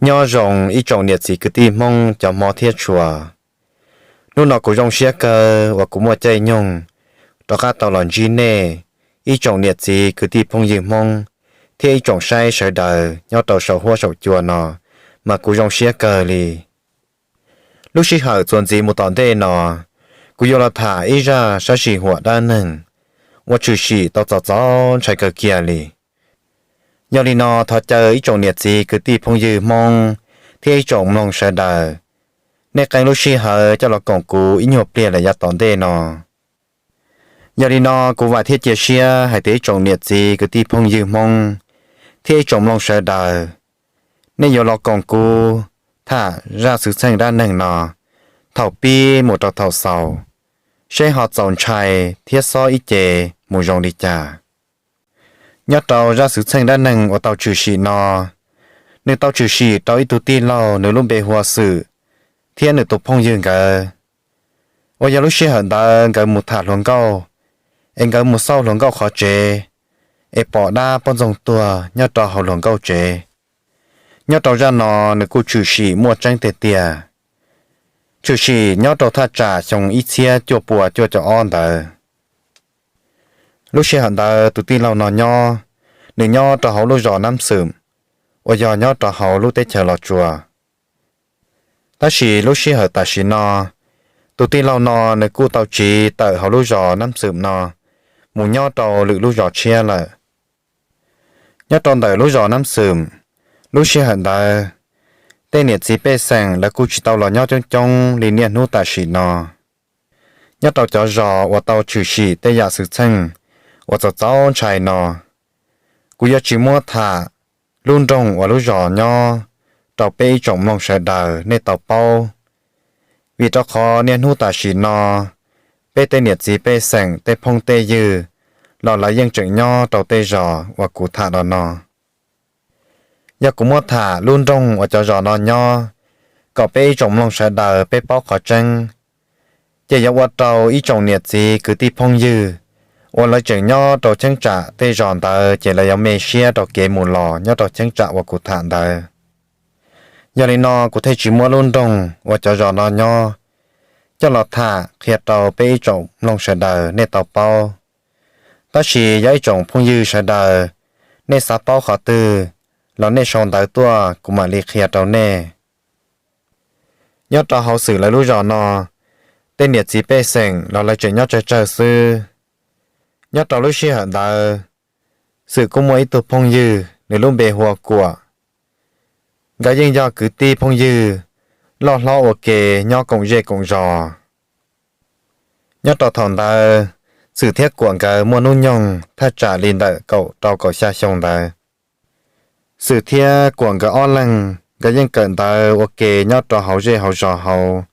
Nyob zoo ib tsoom niam txiv kwv tij Hmoob cov hmov thiab tshua. Hnub no kuv zoo siab kawg uas kuv muaj caij nyoog rov qab tau los ntsib nej ib tsoom niam txiv kwv tij phooj ywg Hmoob thiab ib tsoom saib sawv daws nyob rau saum huab saum cua no, mas kuv zoo siab kawg li. Lub sij hawm txuas ntxiv mus tom ntej no, kuv yuav los tham ib zaj sab sim huam dab neeg uas tshwm sim tau txaus txaus ntshai kawg kiag li. Yog li no thov caw ib tsoom niam txiv kwv tij phooj ywg Hmoob thiab ib tsoom mloog sawv daws, nej qee lub sij hawm coj los koom kuv ib nyuag pliag lawm yav tom ntej no. Yog li no kuv vam thiab cia siab hais tias ib tsoom niam txiv kwv tij phooj ywg Hmoob thiab ib tsoom mloog sawv daws, nej yuav los koom kuv tham zaj xwm txheej dab neeg no thaum pib mus rau thaum xaus, seb ho txaus ntshai thiab xob ib ce mus zoo li cas. Nyob rau zaj xwm txheej dab neeg uas tau tshwm sim no, nws tau tshwm sim rau ib tug tij laug nws lub npe hu ua Xwm thiab nws tus phooj ywg nkawd, uas yog lub sij hawm ntawd nkawd mus tham hluas nkauj, es nkawd mus xauj hluas nkauj qhov tsev, es pom dab poj ntxoog tuag nyob rau hauv hluas nkauj tsev. Nyob rau zaj no nws kuj tshwm sim muaj tseeb tiag tiag, tshwm sim nyob rau thaj tsam xyoo ib txhiab cuaj pua cuaj caum ob ntawd. Lub sij hawm ntawd tus tij laug no nyob, nws nyob rau hauv lub zos Nab Xwm, uas yog nyob rau hauv lub teb chaws Los Tsuas. Tab sis lub sij hawm tam sim no, tus tij laug no nws kuj tau tsiv tawm hauv lub zos Nab Xwm no mus nyob rau lwm lub zos tshiab lawm. Nyob rau ntawm lub zos Nab Xwm, lub sij hawm ntawd, tej niam txiv pej xeem lawv kuj tsis tau los nyob coob coob li niaj hnub tam sim no. Nyob rau cov zos uas tau tshwm sim tej yam xwm txheej uas txaus txaus ntshai no, kuv yuav tsis muab tham lub nroog uas lub zos nyob rau peb ib tsoom mloog sawv daws nej tau paub, vim rau qhov niaj hnub tam sim no peb tej niam txiv pej xeem tej phooj tej ywg los lawv yeej tseem nyob rau tej zos uas kuv tham los no. Yog kuv muab tham lub nroog uas cov zos no nyob kom peb ib tsoom mloog sawv daws peb paub qhov tseeb, ces yuav ua rau ib tsoom niam txiv kwv tij phooj ywg uas lawv tseem nyob rau cheeb tsam tej zos ntawd ces lawv yuav me siab rau kev mus los nyob rau cheeb tsam uas kuv tham ntawd. Yog li no kuv thiaj tsis muab lub nroog uas cov zos no nyob coj los tham qhia rau peb ib tsoom mloog sawv daws nej tau paub. Tab sis yog ib tsoom phooj ywg sawv daws, nej xav paub qhov twg los nej sau ntawv tuaj kuv mam li qhia rau nej. Nyob rau hauv Xwm lawv lub zos no, tej niam txiv pej xeem los lawv tseem nyob tsawg tsawg xwb. Nyob rau lub sij hawm ntawd, Xwm kuj muaj ib tug phooj ywg nws lub npe hu ua Kuam. Nkawd yeej yog kwv tij phooj ywg loj hlob ua ke nyob koom zej koom zos. Nyob rau thaum ntawd, Xwm thiab Kuam nkawd muaj hnub nyoog thaj tsam li ntawm kaum rau kaum xya xyoo ntawd. Xwm thiab Kuam nkawd ob leeg nkawd yeej kawm ntawv ua ke nyob rau hauv zej hauv zos hauv.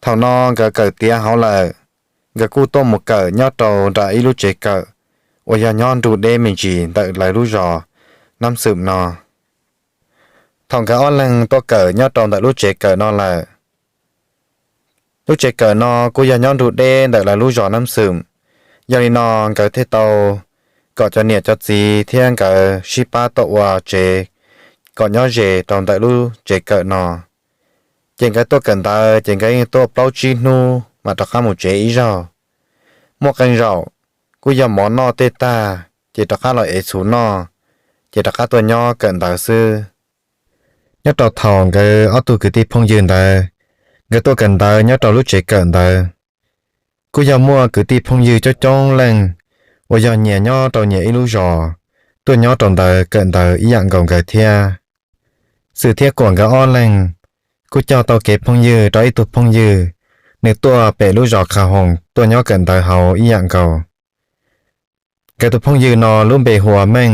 Thaum no nkawd kawm tiav hauv lawm, nkawd kuj tuaj mus kawm nyob rau nram ib lub tsev kawm uas yog nyob nrug deb me ntsis ntawm lawv lub zos Nab Xwm no. Thaum nkawd ob leeg tuaj kawm nyob rau ntawm lub tsev kawm no lawm, lub tsev kawm no kuj yog nyob nrug deb ntawm lawv lub zos Nab Xwm, yog li no nkawd thiaj tau kom cov niam cov txiv thiab nkawd sib pab tuaj ua tsev kom nyob ze rau ntawm lub tsev kawm no. Ces nkawd tuaj kawm ntawv ces nkawd yeej tuaj plaub tsib hnub mam rov qab mus tsev ib zaug. Muaj qee zaum kuj yog mov noj tej tag ces rov qab los ev txhuv noj, ces rov qab tuaj nyob kawm ntawv xwb. Nyob rau thaum nkawd ob tug kwv tij phooj ywg ntawd, nkawd tuaj kawm ntawv nyob rau lub tsev kawm ntawd, kuj yog muaj kwv tij phooj ywg coob coob leej uas yog nyias nyob rau nyias ib lub zos tuaj nyob rau ntawd kawm ntawv ib yam nkaus nkawd thiab. Xwm thiab Kuam nkawd ob leeg kuj coj tau kev phooj ywg rau ib tug phooj ywg, nws tuaj pem lub zos Qha Hoos tuaj nyob kawm ntawv hauv ib yam nkaus. Nkawd tus phooj ywg no lub npe hu ua Meej,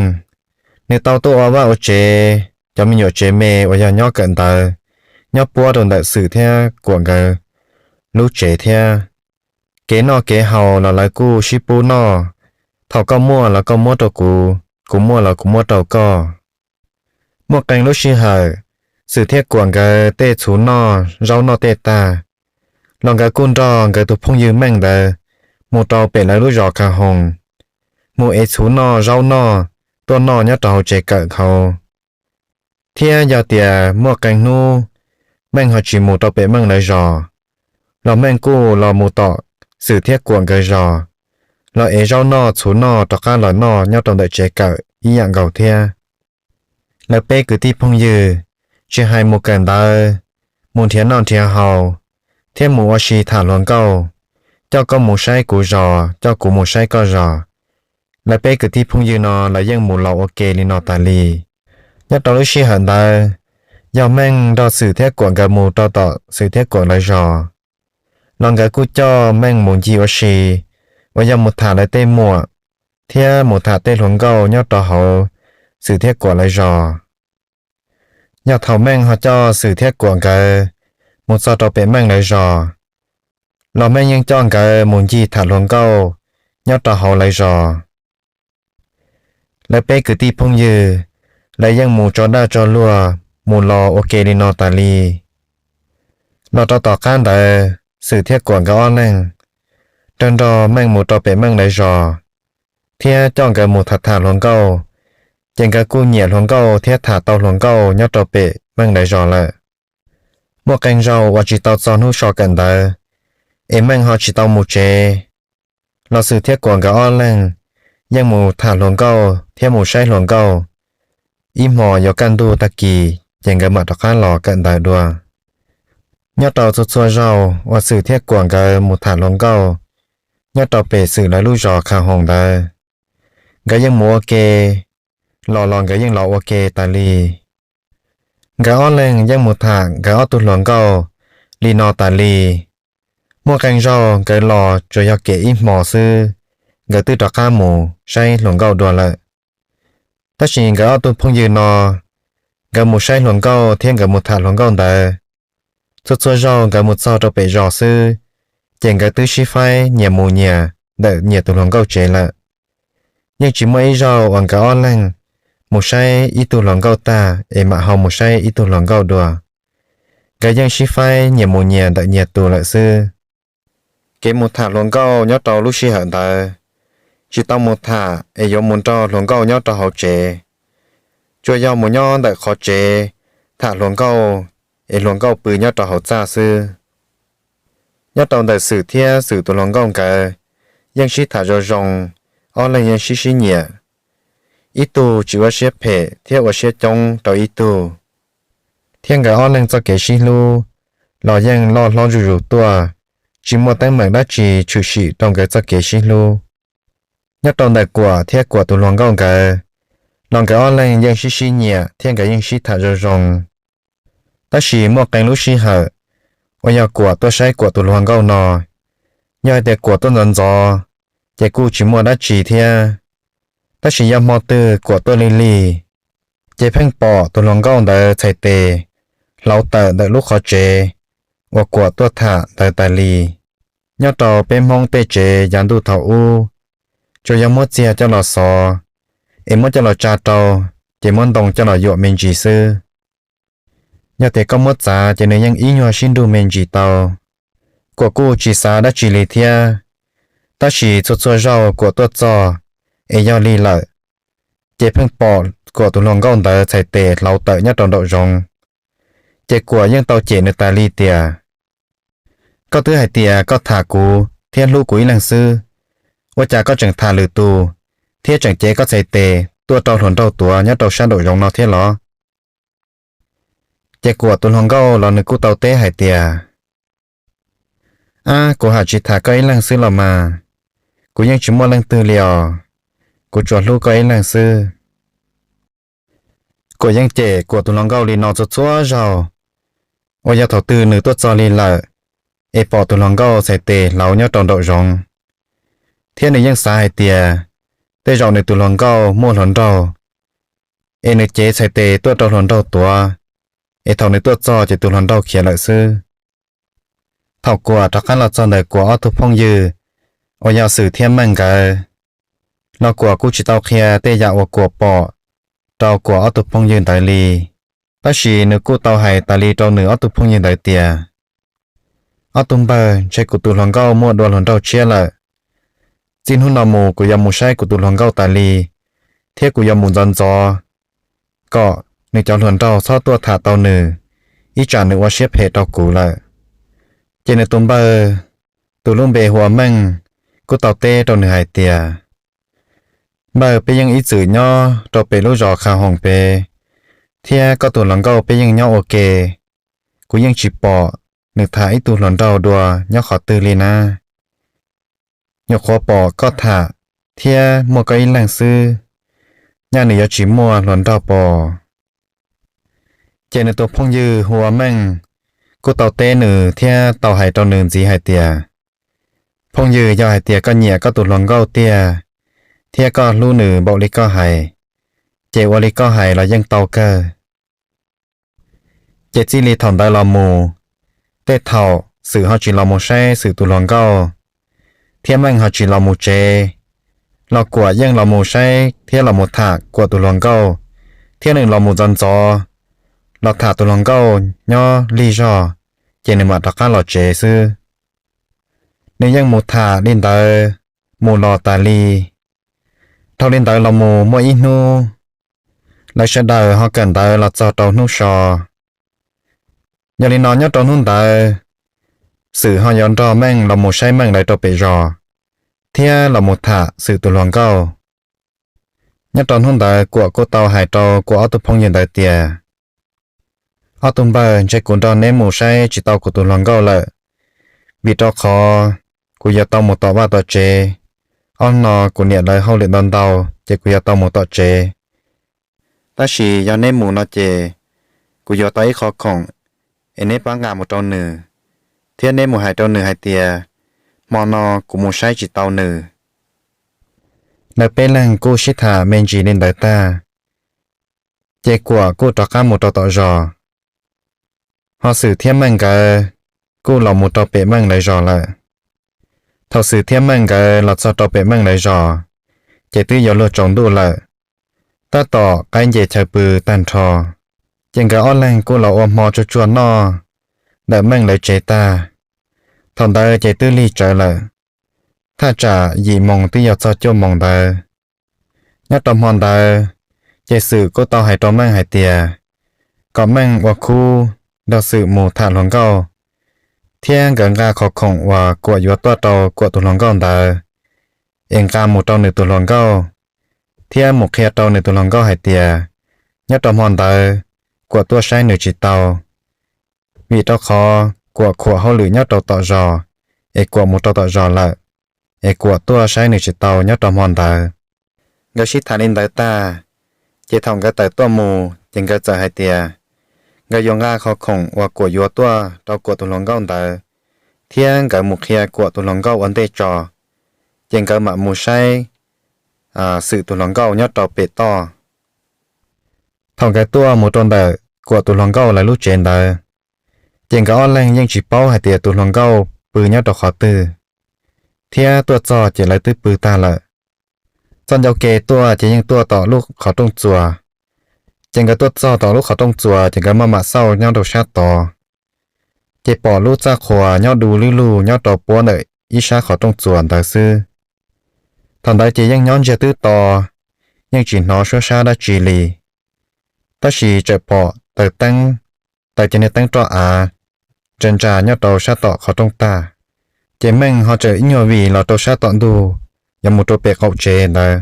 nws tau tuaj ua vaj ua tsev cov me nyuam tsev me uas yog nyob kawm ntawv, nyob puab rau ntawm Xwm thiab Kuam nkawd lub tsev thiab. Kev noj kev haus los lawv kuj sib pub noj, thaum koj muaj los koj muab rau kuv, kuv muaj los kuv muab rau koj. Muaj qee lub sij hawm, Xwm thiab Kuam nkawd tej txhuv noj zaub noj tej tag los nkawd kuj nrog nkawd tus phooj ywg Meej ntawd mus rau pem lawv lub zos Qha Hoos, mus ev txhuv noj zaub noj tuaj noj nyob rau hauv tsev kawm hauv. Thiab yog tias muaj qee hnub Meej ho tsis mus rau pem Meej lawv zos, los Meej kuj los mus tom Xwm thiab Kuam nkawd zos, los ev zaub noj txhuv noj rov qab los noj nyob rau ntawm tsev kawm ib yam nkaus thiab. Lawv peb kwv tij phooj ywg tsis hais mus kawm ntawv, mus nrhiav noj nrhiav haus, thiab mus ua si tham hluas nkauj, coj koj mus saib kuv zos, coj kuv mus saib koj zos. Lawv peb kwv tij phooj ywg no lawv yeej mus los ua ke li no tas li. Nyob rau lub sij hawm ntawd, yog Meej nrog Xwm thiab Kuam nkawd mus rau tom Xwm thiab Kuam lawv zos, los nkawd kuj coj Meej mus ncig ua si, uas yog mus tham lawv tej muam thiab mus tham tej hluas nkauj nyob rau hauv Xwm thiab Kuam lawv zos. Yog thaum Meej ho coj Xwm thiab Kuam nkawd mus txog rau pem Meej lawv zos, los Meej yeej coj nkawd mus ncig tham hluas nkauj nyob rau hauv lawv zos. Lawv peb kwv tij phooj ywg, lawv yeej mus tso daj tso luag, mus los ua ke li no tas li. Los rau tom qab ntawd Xwm thiab Kuam nkawd ob leeg nrog nrog Meej mus rau pem Meej lawv zos, thiab coj nkawd mus tham tham hluas nkauj, ces nkawd kuj nyiam hluas nkauj thiab tham tau hluas nkauj nyob rau pem Meej lawv zos lawm. Muaj qee zaus uas tsis tau txog hnub so kawm ntawv, es Meej ho tsis tau mus tsev, los Xwm thiab Kuam nkawd ob leeg yeej mus tham hluas nkauj thiab mus saib hluas nkauj, ib hmos yuav kaj ntug tag kis ces nkawd mam rov qab los kawm ntawv dua. Nyob rau txhua txhua zaus uas Xwm thiab Kuam nkawd mus tham hluas nkauj nyob rau pem Xwm lawv lub zos Kha Hoos ntawd, nkawd yeej mus ua ke, los los nkawd yeej los ua ke tas li. Nkawd ob leeg yeej mus tham nkawd ob tug hluas nkauj li no tas li. Muaj qee zaus nkawd los tsuas yog kem ib hmos xwb, nkawd twb rov qab mus saib hluas nkauj dua lawm. Tab sis nkawd ob tug phooj ywg no, nkawd mus saib hluas nkauj thiab nkawd mus tham hluas nkauj ntawd, txhua txhua zaus nkawd mus txog rau pem zos xwb, ces nkawd twb sib faib nyias mus nyias ntawm nyias tus hluas nkauj tsev lawm. Yeej tsis muaj ib zaug uas nkawd ob leeg mus saib ib tug hluas nkauj tag es mam ho mus saib ib tug hluas nkauj dua. Nkawd yeej sib faib nyias mus nyias ntawm nyias tus lawm xwb. Kev mus tham hluas nkauj nyob rau lub sij hawm ntawd, tsis tau mus tham es yuav mus nrog hluas nkauj nyob rau hauv tsev, tsuas yog mus nyob ntawm qhov tsev tham hluas nkauj, es hluas nkauj pw nyob rau hauv txaj xwb. Nyob rau ntawm Xwm thiab Xwm tus hluas nkauj nkawd yeej sib tham zoo zoo, ob leeg yeej sib sib nyiam, ib tug tsis ua siab phem thiab ua siab coob rau ib tug, thiab nkawd ob leeg txoj kev sib hlub los yeej loj hlob zuj zus tuaj, tsis muaj teeb meem dab tsi tshwm sim rau nkawd txoj kev sib hlub. Nyob rau ntawm Kuam thiab Kuam tus hluas nkauj nkawd, los nkawd ob leeg yeej sib sib nyiam thiab nkawd yeej sib tham zoo zoo. Tab sis muaj qee lub sij hawm uas yog Kuam tuaj saib Kuam tus hluas nkauj no, yog hais tias Kuam tuaj ntxov ntxov, ces kuj tsis muaj dab tsi thiab. Tab sis yog hmo twg Kuam tuaj lig lig, ces pheej pom tus hluas nkauj ntawd txhais tes hlau tawm ntawm lub qhov tsev uas Kuam tuaj tham ntawd tas li. Nyob rau peb Hmoob tej tsev yav ntuj thaum ub, tsuas yog muab txiag coj los xov, es muab coj los tsa rau, ces muab ntoo coj los yuam me ntsis xwb. Yog tias koj muab txav ces nws yeej ib nyuag sib nrug me ntsis tau. Kuam kuj tsis xav dab tsi li thiab, tab sis txhua txhua zaug Kuam tuaj txog es yog lig lawm, ces pheej pom Kuam tus hluas nkauj ntawd txhais tes hlau tawm nyob rau nraum zoov. Ces Kuam yeej tau cem nws tas li tias, koj twb hais tias koj tham kuv thiab hlub kuv ib leeg xwb, ua cas koj tseem tham lwm tus, thiab tseem cev koj txhais tes tuaj rau hluas nraug tuav nyob rau sab nraum zoov no thiab los? Ces Kuam tus hluas nkauj los nws kuj tau teb hais tias, ab, kuv ham tsis tham koj ib leeg xwb los mas, kuv yeej tsis muaj leej twg li os, kuv tsuas hlub koj ib leeg xwb. Kuam yeej cem Kuam tus hluas nkauj li no txhua txhua zaug, uas yog thaum twg nws tuaj txog li lawm, es pom tus hluas nkauj txhais tes hlau nyob rau nraum zoov, thiab nws yeej xav hais tias, tej zaum nws tus hluas nkauj muaj hluas nraug, es nws cev txhais tes tuaj rau hluas nraug tuav, es thaum nws tuaj txog ces tus hluas nraug khiav lawm xwb. Thaum Kuam rov qab los txog ntawm Kuam ob tug phooj ywg, uas yog Xwm thiab Meej nkawd, los Kuam kuj tsis tau qhia tej yam uas Kuam pom rau Kuam ob tug phooj ywg ntawd li. Tab sis nws kuj tau hais tas li rau nws ob tug phooj ywg ntawd tias, ob tug npawg, ntshe kuv tus hluas nkauj muaj dua hluas nraug tshiab lawm. Txij hnub no mus kuv yuav mus saib kuv tus hluas nkauj tas li, thiab kuv yuav mus ntxov ntxov, kom nws cov hluas nraug txhob tuaj tham tau nws, ib tsam nws ua siab phem rau kuv lawm. Ces nws tus npawg, tus lub npe hu ua Meej, kuj tau teb rau nws hais tias, Npawg, peb yeej ib txwm nyob rau pem lub zos Kha Hoom pem, thiab koj tus hluas nkauj peb yeej nyob ua ke, kuv yeej tsis pom nws tham ib tug hluas nraug dua nyob qhov twg li na. Nyuam qhuav pom koj tham thiab muaj koj ib leeg xwb, nyaj nws yuav tsis muaj hluas nraug pos? Ces nws tus phooj ywg hu ua Meej kuj tau teb nws thiab tau hais rau nws ntxiv hais tias, Phooj ywg, yog hais tias koj nyiam koj tus hluas nkauj tiag, thiab koj hlub nws npaum li koj hais, ces ua li koj hais los yeej tau kawg. Ces txij li thaum ntawd los mus, tej thaum Xwm ho tsis los mus saib Xwm tus hluas nkauj, thiab Meej ho tsis los mus tsev, los Kuam yeej los mus saib thiab los mus tham Kuam tus hluas nkauj, thiab nws los mus ntxov ntxov, los tham tus hluas nkauj nyob lig zog, ces nws mam rov qab los tsev xwb. Nws yeej mus tham li ntawd, mus los tas li. Dhau li ntawd los mus muaj ib hnub, lawv sawv daws ho kawm ntawv los txog rau hnub so. Yog li no nyob rau hnub ntawd, Xwm ho yuav nrog Meej los mus saib Meej lawv rau pem zos, thiab los mus tham Xwm tus hluas nkauj. Nyob rau hnub ntawd Kuam kuj tau hais rau Kuam ob tug phooj ywg ntawd tias, Ob tug npawg, ntshe kuv nrog neb mus saib tsis tau kuv tus hluas nkauj lawm, vim rau qhov kuv yuav tau mus tom vaj tom tsev. Ob no kuv niam lawv hauj lwm ntau ntau, ces kuv yuav tau mus tom tsev. Tab sis yog neb mus no ces kuv yuav tau ib qho khoom, es neb pab nqa mus rau nws, thiab neb mus hais rau nws hais tias hmo no kuv mus saib tsis tau nws. Lawv peb leeg kuj sib tham me ntsis li ntawd tag, ces Kuam kuj rov qab mus rau tom zos. Ho Xwm thiab Meej nkawd kuj los mus rau pem Meej lawv zos lawm. Thaum Xwm thiab Meej nkawd los txog rau pem Meej lawv zos, ces twb yuav luag tsaus ntuj lawm, tab tom qaib nce chaw pw tag nrho. Ces nkawd ob leeg kuj los ua hmo tsuag tsuag noj ntawm Meej lawv tsev tag. Thaum ntawd ces twb lig tsawv lawm, thaj tsam yim moos twb yog txog cuaj moos ntawd. Nyob rau hmo ntawd, ces Xwm kuj tau hais rau Meej hais tias kom Meej ua khub nrog Xwm mus tham hluas nkauj, thiab nkawd nqa qhov khoom uas Kuam yuav tuaj rau Kuam tus hluas nkauj ntawd es nqa mus rau nws tus hluas nkauj, thiab mus qhia rau nws tus hluas nkauj hais tias nyob rau hmo ntawd Kuam tuaj saib nws tsis tau, vim rau qhov Kuam khuam hauj lwm nyob rau tom zos, es Kuam mus rau tom zos lawm, es Kuam tuaj saib nws tsis tau nyob rau hmo ntawd. Nkawd sib tham li ntawd tag, ces thaum nkawd tawm tuaj mus ces nkawd txawm hais tias nkawd yuav nqa qhov khoom uas Kuam yuav tuaj rau Kuam tus hluas nkauj ntawd, thiab nkawd mus qhia Kuam tus hluas nkauj ua ntej tso, ces nkawd mam mus saib Xwm tus hluas nkauj nyob rau pem toj. Thaum nkawd tuaj mus rau ntawm Kuam tus hluas nkauj lawv lub tsev ntawd, ces nkawd ob leeg yeej tsis paub hais tias tus hluas nkauj pw nyob rau qhov twg, thiab tuaj txog ces lawv twb pw tag lawm. Txoj ncauj ke tuaj ces yeej tuaj tom lub qhov rooj txuas. Ces nkawd tuaj txog tom lub qhov rooj txuas ces nkawd maj mam xauj nyob rau sab tod, ces pom lub txaj qhua nyob du lug lug nyob rau puab ntawm ib sab qhov rooj txuas ntawd xwb. Thaum ntawd ces yeej nyob ntsiag twb to, yeej tsis hnov suab sab dab tsi li, tab sis txawm pom taws teeb, taws cov niag teeb roj av ntsa ntsa nyob rau sab tom qhov rooj tag. Ces Meej ho txawm ib nyuag vim los rau sab tom ntug, yuav mus rau pem qaum tsev ntawd.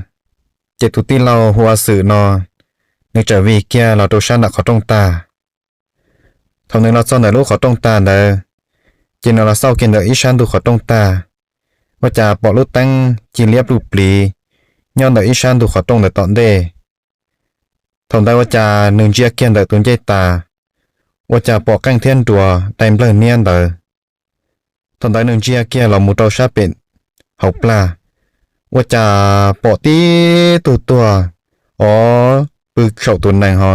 Ces tus tij laug hu ua Xwm no, nws txawm vim kiag los rau sab ntawm qhov rooj tag. Thaum nws los txog ntawm lub qhov rooj tag ntawd, ces nws los xauj kiag ntawm ib sab ntug qhov rooj tag, ua cas pom lub teeb ci liab pluj pliv nyob ntawm ib sab ntug qhov rooj ntawd tom ntej. Thaum ntawd ua cas nws ntsia kiag ntawm tus ncej tas, ua cas pom qeej thiab nruas dai nplawg niab ntawd. Thaum ntawd nws ntsia kiag los mus rau sab pem hauv plag, ua cas pom tib tug tuag, o, pw saum tus nees ho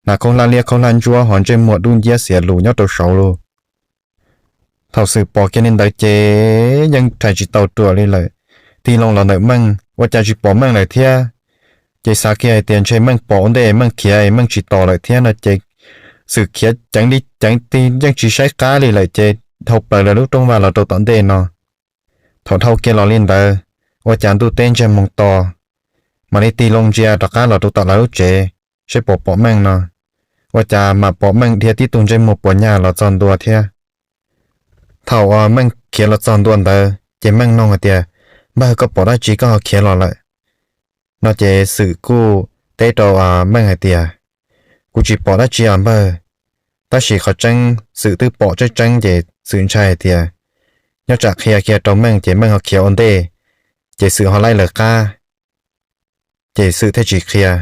hnav khaub hlab liab khaub hlab ntsuab ho ntsej muag dub nciab xiav lus nyob rau saud lug. Thaum Xwm pom kiag li ntawd ces yeej rhais tsis tau ruam li lawm, tig loo los ntawm Meej ua cas tsis pom Meej lawm thiab. Ces xav kiag hais tias ntshe Meej pom ua ntej Meej khiav Meej tsis tos lawm thiab no ces Xwm khiav ceev li ceev tig yeej tsis saib qab li lawm ces dhau plaws lawv lub rooj vag los rau tom ntej no. Thaum dhau kiag los li ntawd, ua cas ntuj teb ntsiag moog to, mam li tig loo ntsia rov qab los rau tom lawv lub tsev, saib puas pom Meej no. ua cas mam pom Meej dhia tib tug ntsej muag puas nyag los txog ntua thiab. Thaum uas Meej khiav los txog ntua ntawd ces Meej nug hais tias, Npawg, koj pom dab tsi koj ho khiav los lawm? No ces Xwm kuj teb rau Meej hais tias, Kuv tsis pom dab tsi os npawg. Tab sis qhov tseeb Xwm twb pom tseeb tseeb ces Xwm ntshai hais tias nyob tsam qhia kiag rau Meej ces Meej ho khiav ua ntej, ces Xwm ho laib lawv qab, ces Xwm thiaj tsis qhia.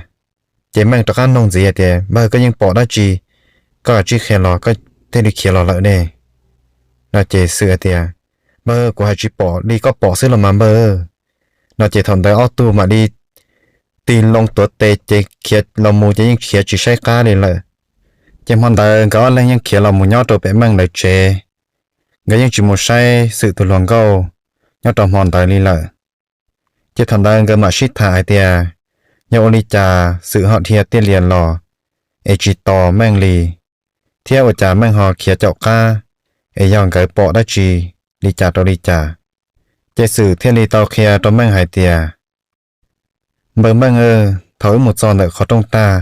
Ces Meej rov qab nug ntxiv hais tias, Npawg, koj yeej pom dab tsi, koj tsis qhia los koj thiaj li khiav los lawm ne? No ces Xwm hais tias, Npawg, kuv hais tsis pom li koj pom xwb los mas npawg. No ces thaum ntawd ob tug mam li tig loo tuav tes ces khiav los mus ces yeej khiav tsis saib qab li lawm. Ces hmo ntawd nkawd ob leeg yeej khiav los mus nyob rau pem Meej lawv tsev, nkawd yeej tsis mus saib Xwm tus hluas nkauj nyob rau hmo ntawd li lawm. Ces thaum ntawd nkawd mam sib tham hais tias, yog ua li cas Xwm ho dhia tiaj lias los es tsis tos Meej li, thiab ua cas Meej ho khiav caum qab, es yog nkawd pom dab tsi li cas rau li cas. Ces Xwm thiaj li tau qhia rau Meej hais tias, Npawg Meej, thaum wb mus txog ntawm qhov rooj tag,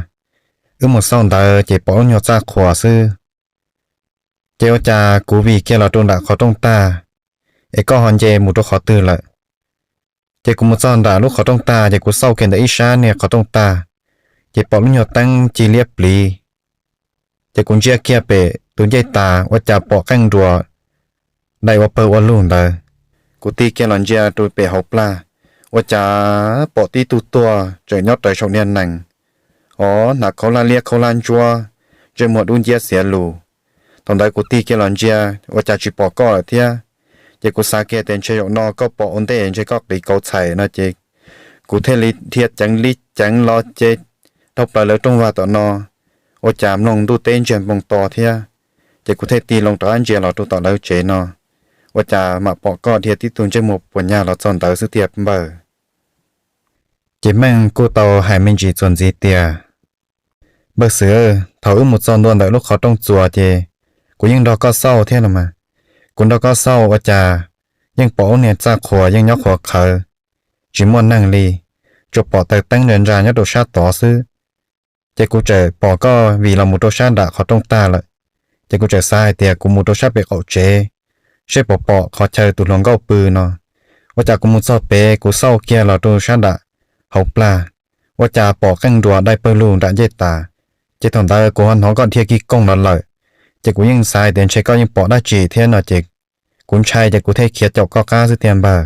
wb mus xauj ntawd ces pom lub nyuag txaj qhuas xwb. Ces ua cas kuv vij kiag los rau nram qhov rooj tag, es koj ho nce mus rau qhov twg lawm? Ces kuv mus txog nram lub qhov rooj tag ces kuv xauj kiag ntawm ib sab niag qhov rooj tag, ces pom lub nyuag teeb ci liab pliv. Ces kuv ntsia kiag pem tus ncej tas ua cas pom qeej nruas dai ua pawg ua lug ntawd. Kuv tig kiag los ntsia rau pem hauv plag, ua cas pom tib tug tuag tseem nyob raws saum niag nees, o, hnav khaub hlab liab khaub hlab ntsuab, ntsej muag dub nciab xiav lus. Thaum ntawd kuv tig kiag los ntsia, ua cas tsis pom koj lawm thiab. Ces kuv xav kiag tias ntshe zaum no koj pom ua ntej ntshe koj qiv kauv txhais no ces kuv thiaj li dhia ceev li ceev los ces dhau plaws lawv rooj vag tom no, ua cas mloog ntuj teb ntsiag npoo to thiab. Ces kuv thiaj tig loo rov qab ntsia los rau tom lawv tsev no, ua cas mam pom koj dhia tib tug ntsej muag puas nyag los txog ntawd xwb tiag npawg. Ces Meej kuj tau hais me ntsis txuas ntxiv tias, Npawg Xwm, thaum wb mus txog ntua ntawm lub qhov rooj txuas ces kuv yeej nrog koj xauj thiab no mas. Kuv nrog koj xauj ua cas yeej pom lub niag txaj qhuas yeej nyob qhuav qhawv, tsis muaj neeg li, tsuas pom taws teeb ntsa ntsa nyob rau sab tod xwb. Ces kuv txawm pom koj vij los mus rau sab nram qhov rooj tag lawm. Ces kuv txawm xav hais tias kuv mus rau sab pem qaum tsev, seb puas pom qhov chaw tus hluas nkauj pw no. Ua cas kuv mus txog pem kuv xauj kiag los rau sab nram hauv plag, ua cas pom qeej nruas dai pawg lug nram ncej tas. Ces thaum ntawd kuv ho hnov koj dhia kig kooj los lawm, ces kuv yeej xav hais tias ntshe koj yeej pom dab tsi thiab no ces kuv ntshai ces kuv thiaj khiav caum koj qab xwb tiag npawg.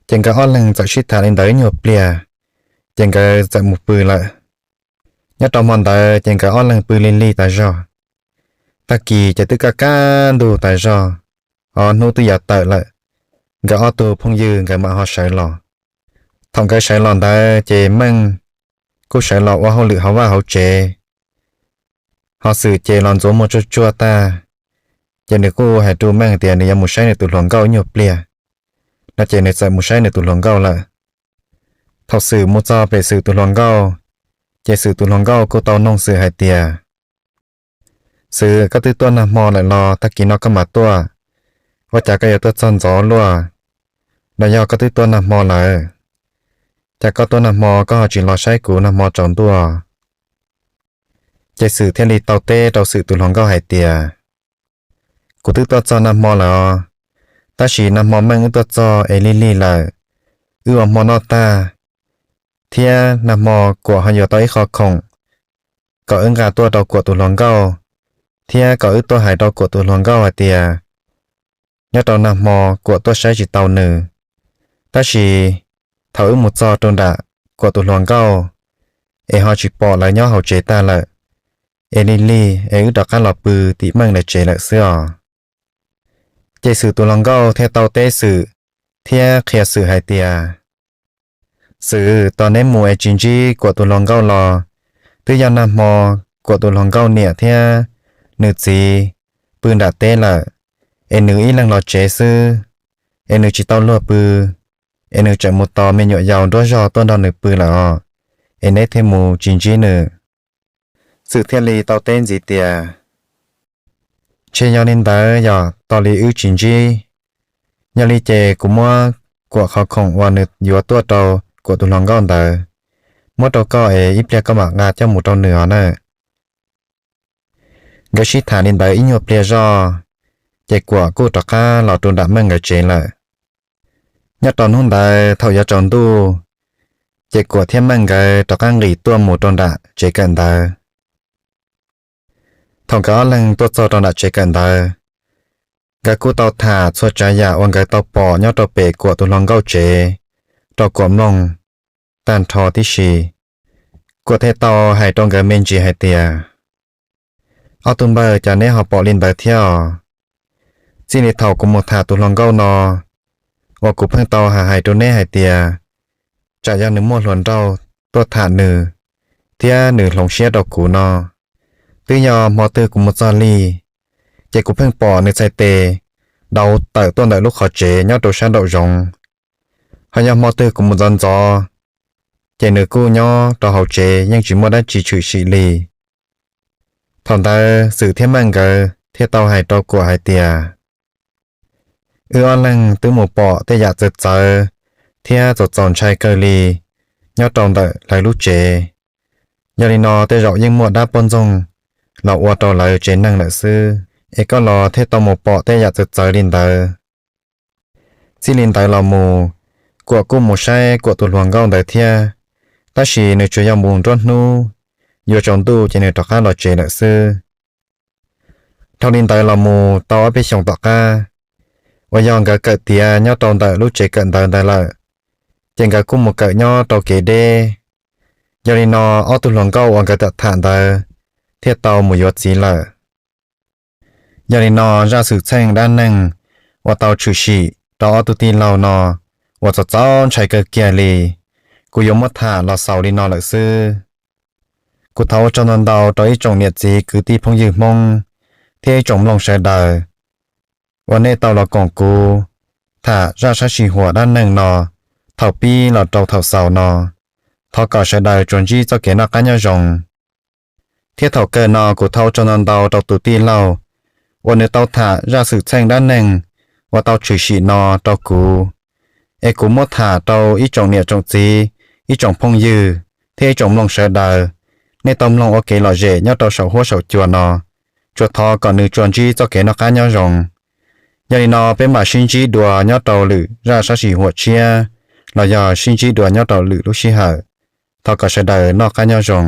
Ces nkawd ob leeg txawm sib tham li ntawd ib nyuag pliag, ces nkawd txawm mus pw lawm. Nyob rau hmo ntawd ces nkawd ob leeg pw lig lig tas zog. Tag kis ces twb kaj kaj ntug tas zog, o, hnub twb yuav tawm lawm, nkawd ob tug phooj ywg nkawd mam ho sawv los. Thaum nkawd sawv los ntawd ces Meej kuj sawv los ua hauj lwm hauv vaj hauv tsev, ho Xwm ces los ntxuav muag tsuag tsuag tag, ces nws kuj hais rau Meej tias nws yuav mus saib nws tus hluas nkauj ib nyuag pliag, no ces nws txawm mus saib nws tus hluas nkauj lawm. Thaum Xwm mus txog pem Xwm tus hluas nkauj, ces Xwm tus hluas nkauj kuj tau noog Xwm hais tias, Xwm, koj twb tuaj nag hmo lawm los tag kis no koj mam tuaj? Ua cas koj yuav tuaj txog ntxov luaj? Los yog koj twb tuaj nag hmo lawm? Cas koj tuaj nag hmo koj ho tsis los saib kuv nag hmo tsaus ntuj? Ces Xwm thiaj li tau teb rau Xwm tus hluas nkauj hais tias, Kuv twb tuaj txog nag hmo lawm os, tab sis nag hmo Meej wb tuaj txog es lig lig lawm, wb ua hmo noj tag, thiab nag hmo Kuam ho yuav tau ib qho khoom kom wb nqa tuaj rau Kuam tus hluas nkauj, thiab kom wb tuaj hais rau Kuam tus hluas nkauj hais tias nyob rau nag hmo Kuam tuaj saib tsis tau nws. Tab sis thaum wb mus txog rau nram Kuam tus hluas nkauj es ho tsis pom lawv nyob hauv tsev tag lawm, es lig lig es wb rov qab los pw tim Meej lawv tsev lawm xwb os. Ces Xwm tus hluas nkauj thiaj tau teb Xwm thiab qhia Xwm hais tias, Xwm, tos neb mus es tsis ntsib Kuam tus hluas nkauj los twb yog nag hmo Kuam tus hluas nkauj niam thiab nws txiv pw nram teb lawm, es nws ib leeg los tsev xwb, es nws tsis tau luag pw, es nws tseem mus tos me nyuam yaus nruab zog tuaj nrog nws pw lawm os, es neb thiaj mus tsis ntsib nws. Xwm thiaj li tau teb ntxiv tias, Ntshe yog li ntawd yog tos li wb tsis ntsib. Yog li ces kuv muab Kuam qhov khoom uas nws yuav tuaj rau Kuam tus hluas nkauj ntawd muab rau koj es ib pliag koj mam nqa coj mus rau nws os na. Nkawd sib tham li ntawd ib nyuag pliag zoj, ces Kuam kuj rov qab los rau nram Meej nkawd tsev lawm. Nyob rau hnub ntawd thaum yuav tsaus ntuj, ces Kuam thiab Meej nkawd rov qab nqis tuaj mus rau nram tsev kawm ntawv. Thaum nkawd ob leeg tuaj txog rau nram tsev kawm ntawv, nkawd kuj tau tham txhua tsav yam uas nkawd tau pom nyob rau pem Kuam tus hluas nkauj tsev rau Kuam mloog tag nrho tib si. Kuam thiaj tau hais rau nkawd me ntsis hais tias, Ob tug npawg, cas neb ho pom li ntawd thiab os? Txij li thaum kuv mus tham tus hluas nkauj no uas kuv pheej tau hais hais rau neb hais tias tsam yog nws muaj hluas nraug tuaj tham nws thiab nws hloov siab rau kuv no, twb yog hmo twg kuv mus txog li, ces kuv pheej pom nws txhais tes dauv tawm tuaj ntawm lub qhov tsev nyob rau sab nraum zoov. Ho yog hmo twg kuv mus ntxov ntxov, ces nws kuj nyob rau hauv tsev yeej tsis muaj dab tsi tshwm sim li. Thaum ntawd Xwm thiab Meej nkawd thiaj tau hais rau Kuam hais tias, Wb ob leeg twb mus pom tej yam txawv txawv thiab txaus txaus ntshai kawg li nyob rau ntawm lawv lub tsev. Yog li no tej zaum yeej muaj dab poj ntxoog los ua rau lawv tsev neeg lawm xwb, es koj los thiaj tau mus pom tej yam txawv txawv li ntawd. Txij li ntawd los mus, Kuam kuj mus saib Kuam tus hluas nkauj ntawd thiab, tab sis nws tsuas yog mus nruab hnub, yuav tsaus ntuj ces nws rov qab los tsev lawm xwb. Dhau li ntawd los mus tau ob peb xyoos tom qab, uas yog nkawd kawm tiav nyob rau ntawm lub tsev kawm ntawv ntawd lawm, ces nkawd kuj mus kawm nyob rau kev deb. Yog li no, ob tug hluas nkauj uas nkawd tham ntawd thiaj tau mus yuav txiv lawm. Yog li no, zaj xwm txheej dab neeg uas tau tshwm sim rau ob tug tij laug no uas txaus txaus ntshai kawg kiag li, kuv yuav muab tham los xaus li no lawm xwb. Kuv thov ua tsaug ntau ntau rau ib tsoom niam txiv kwv tij phooj ywg Hmoob thiab ib tsoom mloog sawv daws uas nej tau los koom kuv tham zaj sab sij huam dab neeg no thaum pib los rau thaum xaus no. Thov kom sawv daws tsuas ntsib txoj kev noj qab nyob zoo. Thiab thaum kawg no kuv thov ua tsaug ntau ntau rau tus tij laug uas nws tau tham zaj xwm txheej dab neeg uas tau tshwm sim no rau kuv, es kuv muab tham rau ib tsoom niam tsoom txiv, ib tsoom phooj ywg thiab ib tsoom mloog sawv daws, nej tau mloog ua kev lom zem nyob rau saum huab saum cua no, tsuas thov kom nws tsuas ntsib txoj kev noj qab nyob zoo. Yog li no peb mam sib ntsib dua nyob rau lwm zaj sab sij huam tshiab, los yog sib ntsib dua nyob rau lwm lub sij hawm. Thov kom sawv daws noj qab nyob zoo.